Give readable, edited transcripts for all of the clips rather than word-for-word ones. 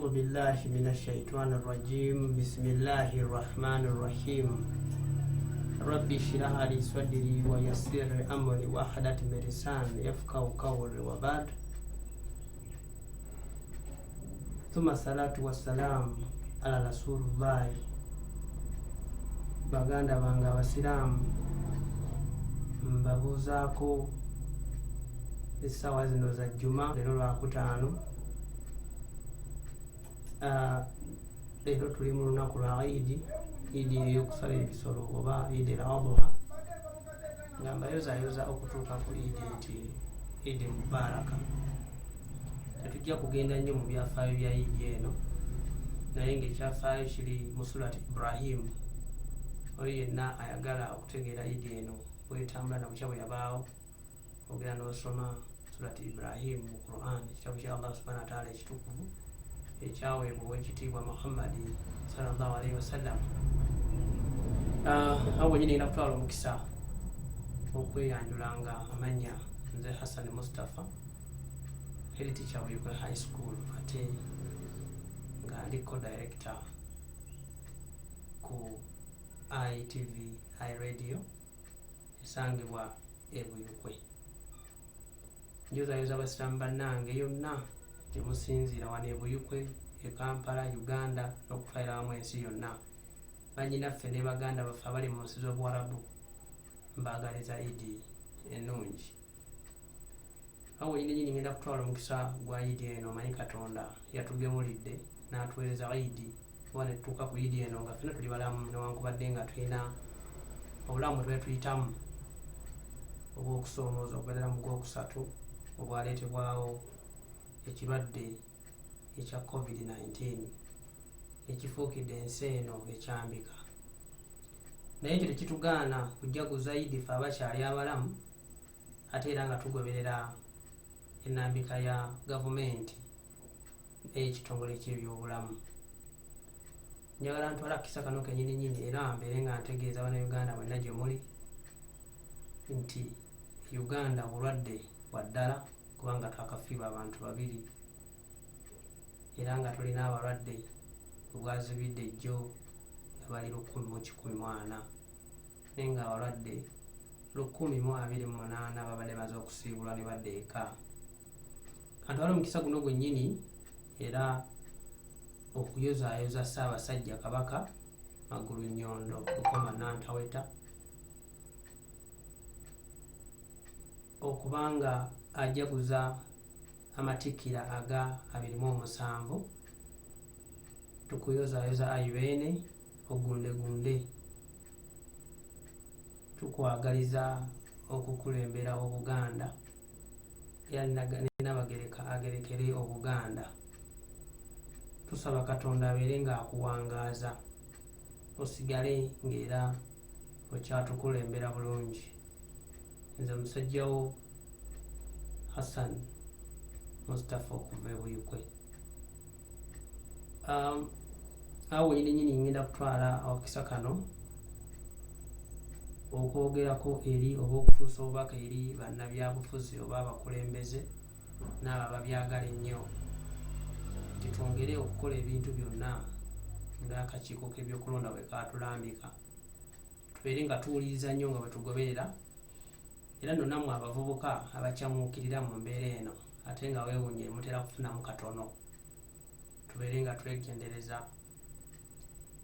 Audhu billahi min ashaitani rajim. Bismillahi rahmani rahim. Rabbi shiraha li sadri wa yassir li amri wahdat min lisani yafqahu qawli wa ba'd. Thumma salatu wassalam ala rasulillahi. Baganda bange abasiraamu, mbabuuzaako essaawa zino za Juma, leero Lwakutaano. Leero tuli mu lunaku lwa Idi, Idi ey'okusala ebisolo oba Idi el Adha, nga mbayozayoza okutuuka ku Idi nti Idi Mubaraka. Tetujja kugenda nnyo mu byafaayo bya Idi eno, naye ng'ekyafaayo kiri mu Surat Ibrahim. Oyo yenna ayagala okutegeera Idi eno bwetambula na butya bwe yabaawo, ogenda n'osoma Surat Ibrahim mu Quran, ekitabo kya Allah subhanahu wa ta'ala ekitukuvu ekyaweebwa owekitiibwa Muhammadi sallallahu alaihi wasallam. Awo wenyini ngenda kutwala omukisa okweyanjula nga amanya nze Hassan Mustafa, head teacher Buikwe High School, ate nga ndi co-director ku ITV iRadio esangibwa e Buyukwe. Njozayoza abasiraamu bannange yonna gye musinziira wano e Buyukwe, e Kampala, Uganda n'okutwalira wamu ensi yonna. Bannyinaffe ne baganda baffe abali mu nsi z'Obuwarabu, mbaagaliza Idi ennungi. Awo wenyini nyini ngenda kutwala omukisa gwa Idi eno. Omanyi Katonda yatugemulidde n'atuweereza Idi oba ne tutuuka ku Idi eno nga ffenna tuli balamu, newankubadde nga tulina obulamu bwe tuyitamu obw'okusoomooza okubeerera mu Gwokusatu obwaleetebwawo ekirwadde ekya COVID-19 ekifuukidde ensi eno ekyambika. Naye ekyo tekitugaana kujaguza Idi ffe abakyali abalamu, ate era nga tugoberera ennambika ya gavumenti n'ekitongole ky'ebyobulamu. Njagala ntwala akisa kano kenyini nyini era mbeere nga ntegeeza Bannayuganda mwenna gye muli nti Uganda bulwadde bwa ddala, kubanga twakafiirwa abantu babiri era nga tulina abalwadde bwazibidde jjo nga bali 1140, naye nga abalwadde 1028 babadde baze okusiibulwa ne badda eka. Kantwale omukisa guno gwennyini era okuyozaayoza Ssaabasajja Kabaka Magulu Nnyondo Lukoma Nantaweta okubanga ajaguza amatikkira aga 27. Tukuyozaayoza ayi Beene, ogundegunde. Tukwagaliza okukulembera Obuganda era ne Nnabagereka agerekere Obuganda. Tusaba Katonda abeere ng'akuwangaaza osigale ng'era okyatukulembera bulungi. Nze musajja wo Hassan Mustafa okuva e Buikwe. Awo wenyini nyini ngenda kutwala akakisa kano okwogerako eri oba okutuusa obubaka eri bannabyabufuzi oba abakulembeze n'abo ababyagala ennyo nti twongere okukola ebintu byonna ng'akakiiko k'ebyokulonda bwe kaatulambika, tubeere nga tuwuliriza nnyo nga bwe tugoberera. Era nno nammwe abavubuka abakyamuukirira mu mbeera eno ate nga weewuunye mutera kufunamu katono, tubeere nga twegendereza.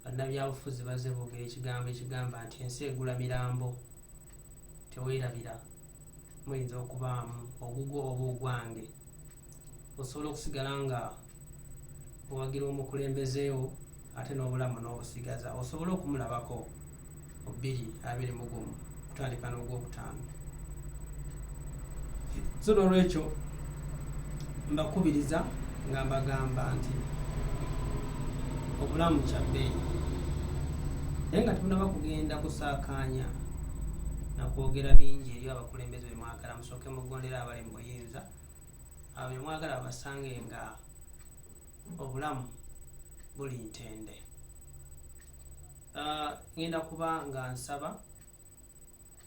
Bannabyabufuzi bazze boogera ekigambo ekigamba nti ensi egula mirambo. Teweerabira, muyinza okubaamu ogugwo oba ogwange. Osobola okusigala nga owagira omukulembeze wo ate n'obulamu n'obusigaza, osobole okumulabako mu 2021 okutandika n'Ogwokutaano. So n'olwekyo mbakubiriza nga mbagamba nti obulamu kya bbeeyi, naye nga temunaba kugenda kusaakaanya nakwogera bingi eri abakulembeze be mwagala, musooke mugondere abali mu buyinza, abo be mwagala babasange nga obulamu buli ntende. Ngenda kuba nga nsaba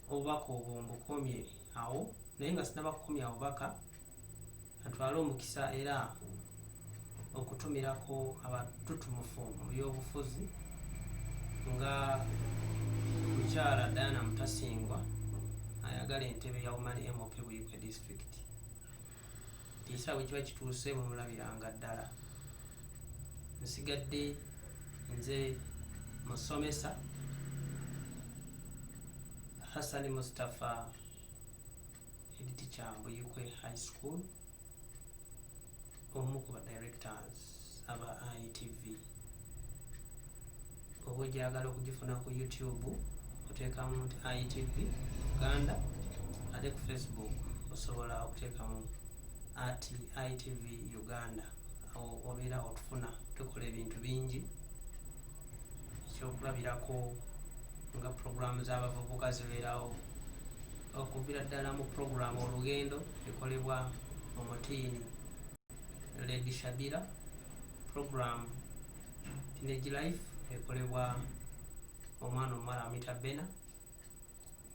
obubaka obwo mbukomye awo, naye nga sinaba kukomya bubaka, atwale omukisa era Okutumirako abatutumufu mu byobufuzi nga mukyala Diana Mutasingwa ayagala entebe ya Woman MP Buikwe District, nti ekiseera bwe kiba kituuse mumulabiranga ddala. Nsigadde nze musomesa Hassan Mustapha, head teacher Buikwe High School, omu ku ba directors aba ITV. Oba ogyagala okugifuna ku YouTube, oteekamu nti ITV Uganda, ate ku Facebook osobola okuteekamu @ITVUganda. Awo obeera otufuna. Tukola ebintu bingi, ekyokulabirako nga puroguramu z'abavubuka zibeerawo, okuvira ddala mu puroguramu Olugendo ekolebwa omutiini Lady Shabira, program Teenage Life ekolebwa omwana omuwala amuyita Bena,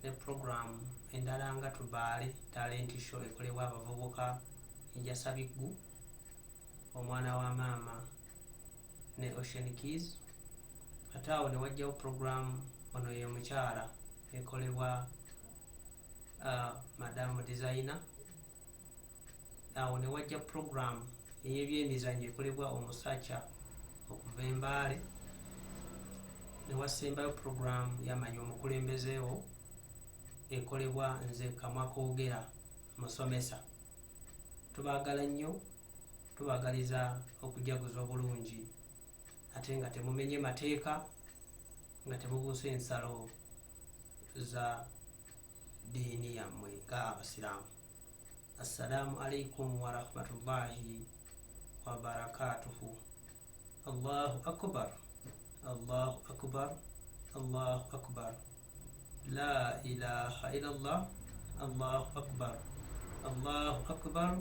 ne program endala nga Tubaale Talent Show ekolebwa abavubuka Enjasabiggu, Omwana wa Maama ne Ocean Keys. Ate awo ne wajjawo program Ono Ye Mukyala ekolebwa Madamu Designer. Awo ne wajja program ey'ebyemizannyo ekolebwa omusacha okuva Embaale, ne wasembayo program Yamanya Omukulembezeewo ekolebwa nze Kamwa Koogera Musomesa. Tubaagala nnyo, tubaagaliza okujaguza obulungi, ate nga temumenye mateeka, nga temubuusa ensalo za ddiini yammwe nga Abasiraamu. Assalaamu alaikum warahmatullahi wabarakatuhu. Allahu akbar, Allahu akbar, Allahu akbar, la ilaha illallah, Allahu akbar, Allahu akbar,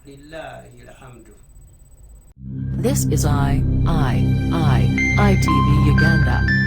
lillahi alhamdu. This is I, I, I, ITV Uganda.